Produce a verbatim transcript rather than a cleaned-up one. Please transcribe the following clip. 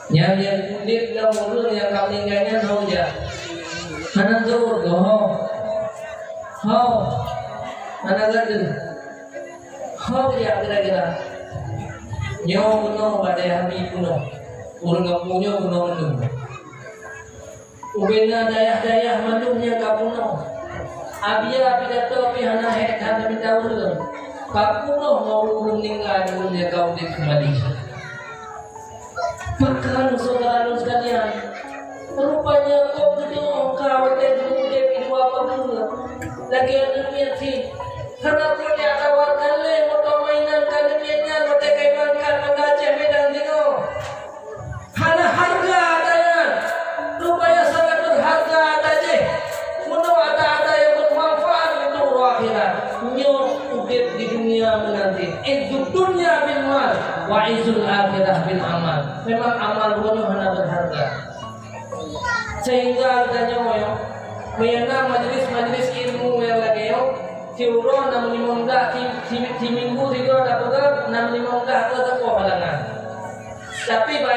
Nyang, nyang udeb lom ureueng nyang ka meuninggai nyan ho jak? Hana teuôt keu ho. Ho. Hana gata. Ho jak kira-kira. Nyoe bunoe bak dayah Abi bunoe. Ureueng gampông nyoe bunoe mandum. Ubena dayah-dayah mandum nyang ka bunoe. Abia pidato pih hana hék, hana mita ureueng. Ka bunoe ngon ureueng meuninggai, ureueng nyang ka udeb keumbali. Maka syedara lôn sekalian, rupanya kok geutanyoe ka watèe udeb di luwa pageue lagèe aneuk miet cit. Karena kok jak tawarkan lé moto mainan keu aneuk miet nyan watèe ka iberangkat Banda Aceh Medan singoh. Hana hareuga ata nyan. Rupanya sangat berharga ata jih. Meunoe ata-ata nyang bermanfaat untuk uroe akhirat. Nyoe udeb di dunia meunan cit. Izzud dunya bil mal, wa izzul akhirah bil amal. Memang amal bunoe hana berharga. Sehingga geutanyoe, meunyoe na majlis-majlis ilmu nyang lagèe nyoe, siuroe na limong blah, si, si, siminggu sidroe tapeugah na limong blah keu saboh halangan. Tapi bak